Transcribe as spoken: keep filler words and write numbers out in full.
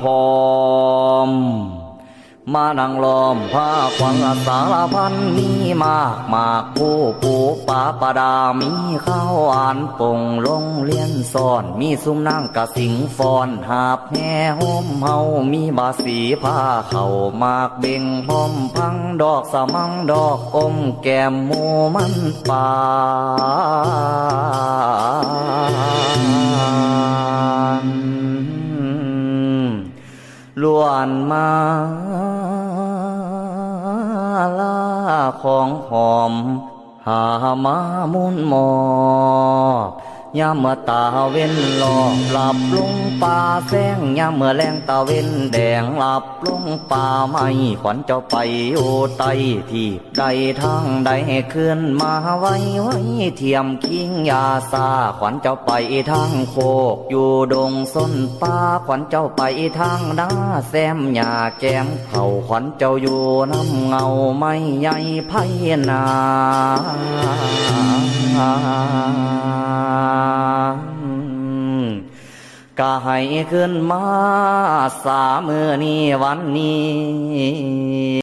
พร้อม มานั่งล้อมผ้าขวัญละสารพันมีมาก มากผู้ปูปาประดา มีข้าวอ่านปงโรงเรียนสอน มีสุมนางกะสิงฟ้อน หาบแห่โฮมเฮา มีบาสีผ้าเข้าวหมากเบ่ง พร้อมพังดอกสะมัง ดอกอมแก้มหมู่มันปาน ล้วนมาลาของหอม หามามุนมอบ ยามเมื่อตาเว็นลอบ หลับลงป่าแซง ยามเมื่อแลงตาเว็นแดง หลับลงป่าไม้ ขวัญเจ้าไปอยู่ใต้ที่ ได้ทางใดขึ้นมาไวไว เทียมคิงยาซา ขวัญเจ้าไปทางโคก อยู่ดงส้นป่า ขวัญเจ้าไปทางนา แซมหญ้าแกมเข้า ขวัญเจ้าอยู่นำเงาไม้ใหญ่ไพนา ก็ให้ขึ้นมาสามื้อนี้วันนี้